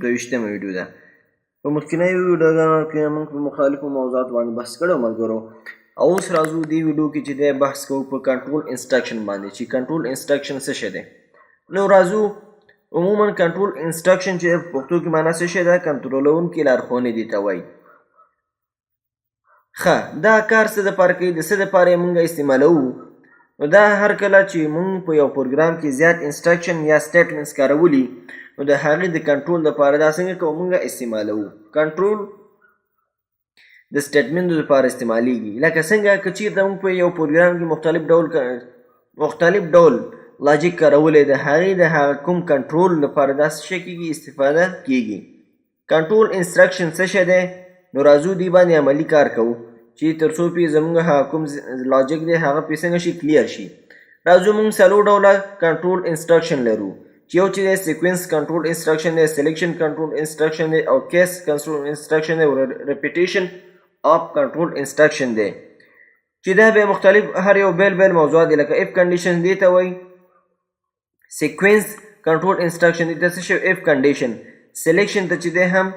22مه ویډیو ده. په مخکینیو ویډیوګانو کې موږ په مختلفو موضوعاتو باندې بحث کړی ملګرو، او اوس راځو دې ویډیو کې چې دی بحث کوو په کنټرول انسټرکشن باندې، چې کنټرول انسټرکشن څه شی دی. نو راځو عموما کنټرول انسټرکشن چې په پښتو کې معنا څه شی ده، کنټرولونکي لارښوونې دې ته وایي. ښه، دا کار څه دپاره کوي، د څه دپاره یې موږ استعمالوو؟ نو دا هر کله چې موږ په یو پروګرام کې زیات انسټرکشن یا سټیټمنټس کارولي، نو د هغې د کنټرول دپاره دا څنګه کوو، موږ استعمالوو. کنټرول د سټیټمنټو دپاره استعمالیږي. لکه څنګه که چیرته موږ په یو پروګرام کې مختلف ډول لاجیک کارولی، د هغې د هغه کوم کنټرول لپاره دا څه شی کیږي، استفاده کیږي. کنټرول انسټرکشن څه شی دی؟ نو راځو دې باندې عملي کار کوو چې تر څو پې زموږ هغه کوم لاجیک دی هغه پې څنګه شي کلیر شي. راځو موږ څلور ډوله کنټرول انسټرکشن لرو، چې یو چې دی سیکوینس کنټرول انسټرکشن دی، سلیکشن کنټرول انسټرکشن دی، او کیس کنټرول انسټرکشن دی، او ریپیټیشن اف کنټرول انسټرکشن دی، چې دا بیا مختلف هر یو بېل بېل موضوعات دي. لکه اف کنډیشن دې ته وایي، سیکوینس کنټرول انسټرکشن دې ته څه شی، اف کنډیشن. سلیکشن ته چې دی هم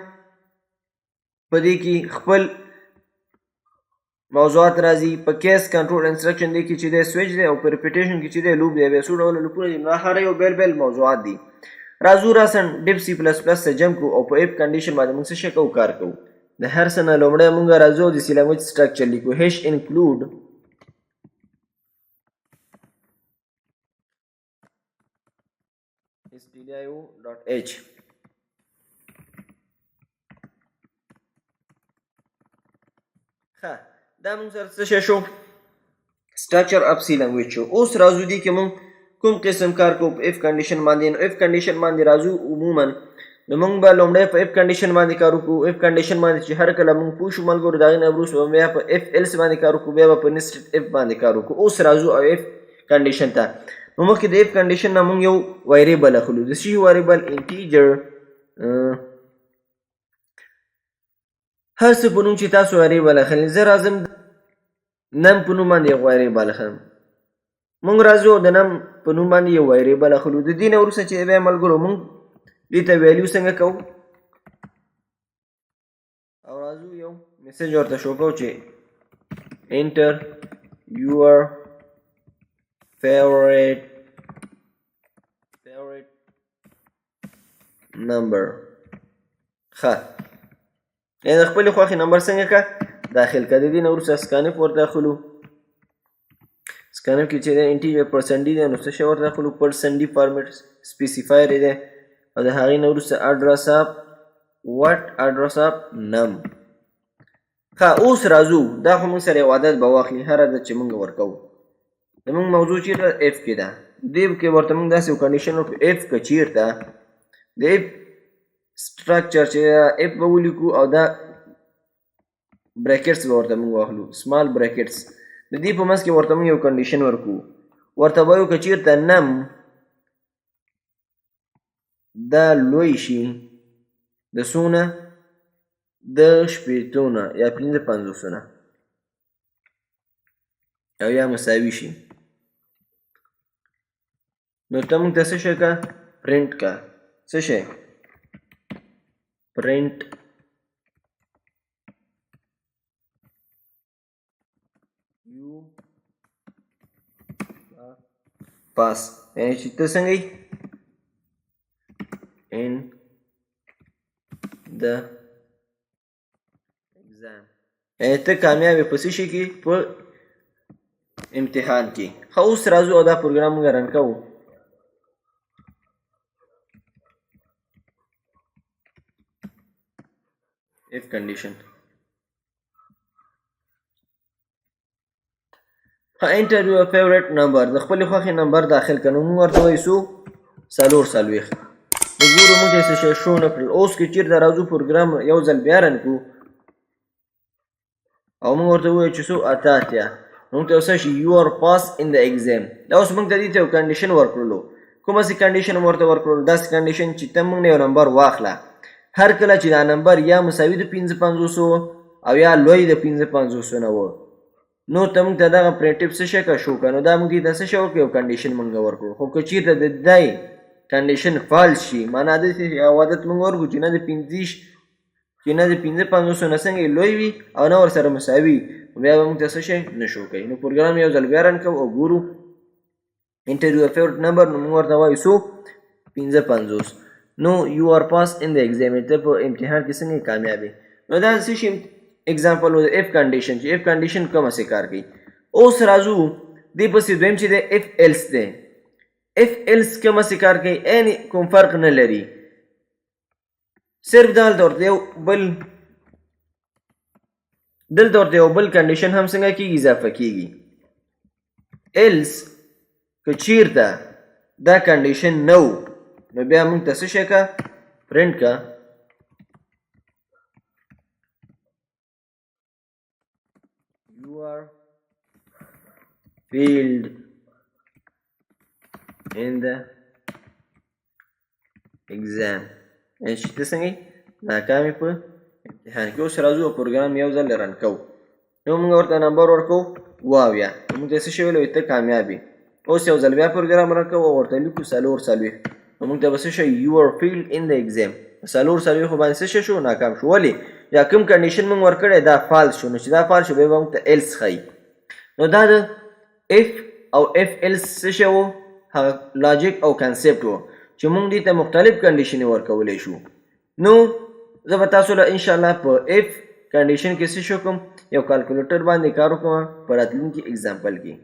په دې کې خپل موضوعات راځي. په کیس کنټرول انسټرکشن دې کې چې دی سویچ دی، او په ریپیټیشن کې چې دی لوپ دی، بیا څو ډوله لوپونه دي. نو هر یو بېل بېل موضوعات دي. راځو راسن ډیپ سی پلس پلس ته جمپ کړو او په اف کنډیشن باندې موږ څه شی کوو، کار کوو. د هر څه نه لومړی موږ راځو د سی لانګویج سټرکچر لیکو، هش انکلوډ stdio.h. ښه، دا موږ سره څه شی شو، سټرکچر اف سی لانګویج شو. اوس راځو دې کې موږ کوم قسم کار کوو په اف کنډیشن باندې. نو اف کنډیشن باندې راځو عموما، نو موږ به لومړی په اف کنډیشن باندې کار وکړو. اف کنډیشن باندې چې هر کله موږ پوه شو ملګرو، د هغې نه وروسته به بیا په اف ایلس باندې کار وکړو، بیا به په نیسټډ اف باندې کار وکړو. اوس راځو او اف کنډیشن ته. نو مخکې د اف کنډیشن نه موږ یو ویریبل اخلو، د څه شي ویریبل؟ انټیجر، هر څه په نوم چې تاسو ویریبل اخلئ. زه راځم نم په نوم باندې یو ویریبل اخلم. موږ راځو د نم په نوم باندې یو ویریبل اخلو. د دې نه وروسته چې بیا ملګرو موږ دې ته ویلیو څنګه کوو، او راځو یو میسج ورته شو کوو چې enter your favorite number. ښه، یعنې د خپلې خوښې نمبر څنګه که داخل که. د دې نه وروسته سکانف ورته اخلو. سکانف کې چې دی انټیجر پرسنټ ډي دی، نو څه شی ورته اخلو، پرسنټ ډي فارمیټ سپیسیفایر دی، او د هغې نه وروسته اډرس اف واټ، اډرس اف نم. ښه، اوس راځو دا خو موږ سره یو عدد به واخلي، هر عدد چې موږ ورکوو. زموږ موضوع چېرته اف کې ده، دې کې ورته موږ داسې یو کنډیشن ورکړو، اف که چېرته د اف سټرکچر چې اف به ولیکو او دا بریکټس به ورته موږ واخلو، سمال بریکټس. د دې په منځ کې ورته موږ یو کنډیشن ورکو، ورته وایو که چېرته نم دا لوی شي د څو نه، د شپېتو نه یا پنځه پنځوسو نه، او یا مساوي شي، نو ته موږ ته څه شی که پرنټ که، څه شی پرنټ یو پاس، یعنی چې ته څنګه یې in the exam، یعنی ته کامیاب یې په څه شي کې، په امتحان کې. ښه، اوس راځو او دا پروګرام موږ رن کوو. if condition. ښه، enter your favorite number، د خپلې خوښې نمبر داخل کړه. نو موږ ورته وایو څو، 44. نو ګورو موږ ته څه شی شو نه کړل. اوس که چېرته راځو پروګرام یو ځل بیا رن کړو او موږ ورته ووایو چې څو، 88، نو موږ ته څه شي، you are pass in the exam. دا اوس موږ ته دې ته یو کنډیشن ورکړلو. کوم داسې کنډیشن ورته ورکړلو، داسې کنډیشن چې ته موږ نه یو نمبر واخله، هر کله چې دا نمبر یا مساوي د پنځه پنځوسو او یا لوی د پنځه پنځوسو نه و، نو ته موږ ته دغه پرنټیف څه شی که شو که. نو دا موږ دې ته څه شی ورکړو، یو کنډیشن موږ ورکړو. خو که چېرته د دی کنډیشن فالس شي، معنا داسې یو عدد موږ ورکړو چې نه د پنځه چې نه د پنځه پنځوسو نه څنګه لوی وي او نه ورسره مساوي، بیا به موږ ته څه شی نه شو کوي. نو پروګرام یو ځل بیا run کوو او ګورو. Enter your favorite number، نو موږ ورته وایو څو؟ 55. نو you are pass in the exam، ته په امتحان کې څنګه کامیاب. نو دا څه شي example و د if condition چې if condition کومه څه کار کوي. اوس راځو دې پسې دویم چې دی if else دی. If else کومه څه کار کوي؟ یعنی کوم فرق نه لري، صرف دلته ورته یو بل دلته ورته یو بل condition هم څنګه کیږي؟ اضافه کیږي. Else که چیرته دا condition نه و، نو بیا موږ ته څه شی کا پرنټ کا؟ You are failed in the exam، یعنی چې ته څنګه ناکامې په امتحان کې. اوس راځو پروګرام یو ځل run کوو. نو موږ ورته نمبر ورکوو 72، نو موږ ته څه شی ویلی؟ ته کامیاب یې. اوس یو ځل بیا پروګرام run کوو او ورته لیکو 44، نو موږ ته به څه شی؟ You are failed in the exam. 44 خو باندې څه شی شو؟ ناکام شو. ولې؟ یا کوم condition موږ ورکړی دا false شو، نو چې دا false شو بیا به موږ ته else ښایي. نو دا د if او if else څه شی و؟ هغه logic او concept و چې موږ دې ته مختلف condition ورکولی شو. نو زه به تاسو له انشاءالله په if condition کې څه شو کوم یو calculator باندې کار وکړم په راتلونکي example کې.